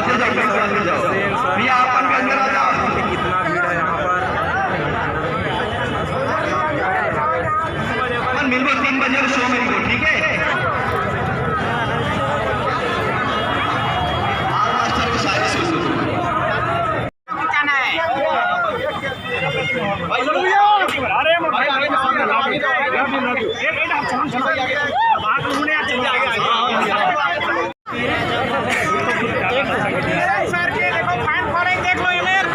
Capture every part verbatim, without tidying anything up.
जाओ, जाओ, जाओ। भैया, आप मन भी अंदर आ जाओ। कितना भीड़ है यहाँ पर। अपन मिलबो तीन बजे शो में, ठीक है? आर मास्टर को शायद से किशन सर के देखो, फैन फॉलोइंग देख लो, एमेर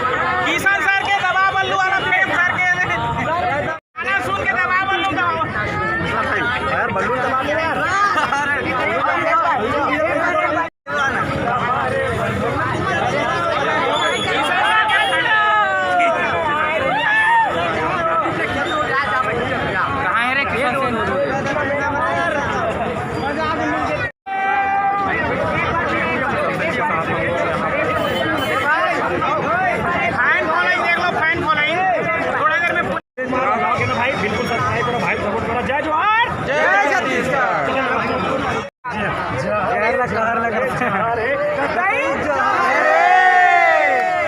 किशन सर के दबा बल्लू वाला प्रेम सर के गाना सुन के दबा बल्लू का हो। यार, बल्लू दबा दे यार। कहाँ है रे किशन सिंह? फैन फॉलोइंग देख लो, फैन फॉलोइंग। थोड़ा देर में पूछ- भाई, बिल्कुल सब्सक्राइब करो भाई, सपोर्ट करो। जय जोहार, जय छत्तीसगढ़। जय, जय, जय लगा, जय लगा।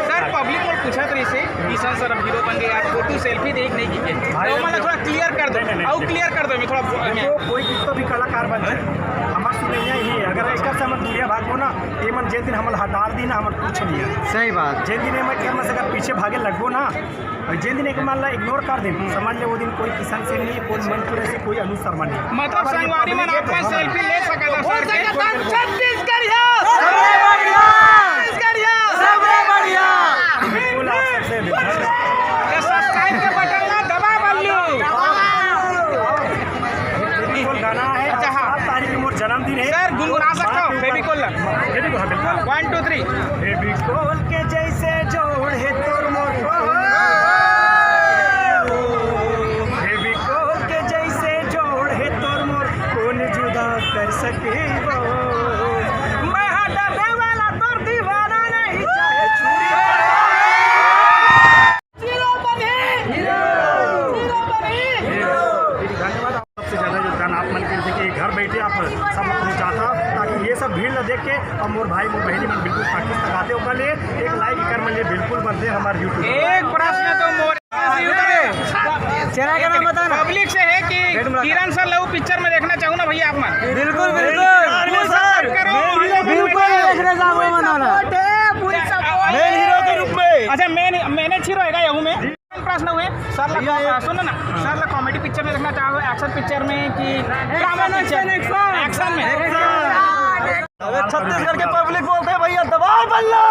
सर, पब्लिक मोर पूछत रहिसे, किशन सर अब हीरो बन गए यार, फोटो सेल्फी देख नहीं की के। भाई, तो मतलब थोड़ा क्लियर कर दो, नहीं, नहीं, नहीं। और क्लियर कर दो, मैं थोड़ा देखो, कोई कितना भी कलाकार बन जाए, हमार सुनैया ही है। अगर एक से हमर दुनिया भागो ना, ये मन जे दिन हमल हटा दी ना, हमर कुछ नहीं है। सही बात। जे दिन ये मैं करना से अगर पीछे भागे लगो ना, और जे दिन एक मान ला इग्नोर कर दिन, समझ ले वो दिन कोई किशन सिंह नहीं, कोई मंच पर ऐसे कोई अनु शर्मा नहीं। मतलब और ये संगवारी पब्लिक मन है तो आपका हमारा। सेल्फी ले सकता हो सर के। सकता है, छत्तीसगढ़िया। सबसे बढ़िया। छत्तीसगढ़िया। सबसे बढ़िया। बिल्कुल आप सबसे मिलकर। तो सब्सक्राइब के बटन ला दबा बल्लू। बिल्कुल गाना है। अच्छा, हाँ। सात तारीख को मोर जन्मदिन है। सर, गुनगुना सकता हूँ, फेविकोल। फेविकोल, हाँ, बिल्कुल। One, two, three। फेविकोल के जैसे जोड़ है तोर मोर। फेविकोल के जैसे जोड़ है तोर मोर, कौन जुदा कर सके वो? मैं हाँ डरने वाला तोर दीवाना नहीं, चाहे छुरी। हीरो बने। हीरो। हीरो बने। सबसे ज्यादा योगदान आप मन के, जैसे कि घर बैठे आप सब लोग पहुंचाता, ताकि ये सब भीड़ न देख के अब मोर भाई, मोर बहनी मन बिल्कुल ताकत लगाते, ओकर लिए एक लाइक कर मन लिए बिल्कुल बनते हमारे YouTube। एक प्रश्न तो मोर चला के नाम बताना। पब्लिक से है कि किरण सर लहू पिक्चर में देखना चाहूँ ना भैया आप मन। बिल्कुल, बिल्कुल। बिल्कुल सर, बिल्कुल देखने जाऊंगा मनाना। मेन हीरो के रूप में। अच्छा, मेन, मेन हीरो है यहू में। प्रश्न हुए सर ला, सुनो ना, सर ला कॉमेडी पिक्चर में देखना चाहो, एक्शन पिक्चर में कि drama picture? Action, action. Action में। अबे छत्तीसगढ़ के पब्लिक बोलते हैं भैया दबा बल्ला।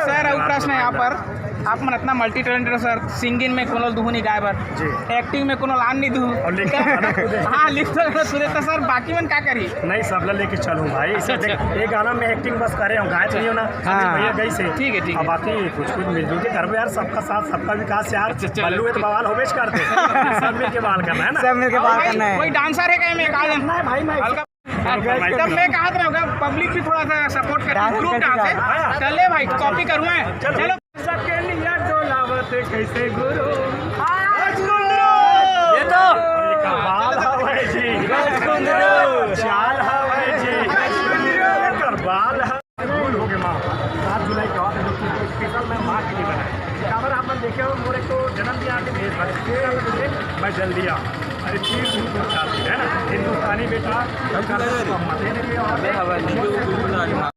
सर, अउ प्रश्न है यहाँ पर, आप मन इतना मल्टी टैलेंटेड हो सर, सिंगिंग में कोनो दुहू नहीं गाए बर, जी। एक्टिंग में कोनो लान नहीं दुहू। और लिख तो गाना खुद है। हाँ, लिख तो गाना खुद है, तो सर बाकी मन का करी? नहीं, सबला लेके चलूँ भाई। अच्छा, अच्छा। एक गाना में एक्टिंग बस करे हूँ, गाए तो नहीं हो ना। हाँ। भैया गई से। ठीक है, ठीक है। अब बाकी कुछ कुछ मिलजुल के करबे यार, सबका साथ सबका विकास यार। अच्छा, चलो। बल्लू है तो बवाल होबेच करते। सब मिल के बवाल करना है ना। सब मिल के बवाल भाई, करना है। कोई डांसर है क्या? मैं कहा नहीं भाई, मैं हल्का। तब मैं कहा था ना, पब्लिक भी थोड़ा सा सपोर्ट करती है, ग्रुप डांस है। चले भाई, कॉपी करूँ मैं। चलो। सबके नियत डोलावत कैसे गुरु? ये तो बाल हवे जी। चाल हवे जी। एकर बाल हवे। भूल हो गए माँ। सात जुलाई का और दोस्तों को स्पेशल मैं माँ के लिए बनाया। काबर आप मन देखे हो, मोर एक तो जन्मदिन आके भेज भाई। मैं जल्दी आ। अरे तीन दिन को चाहती है ना, हिंदुस्तानी बेटा। मजे नहीं।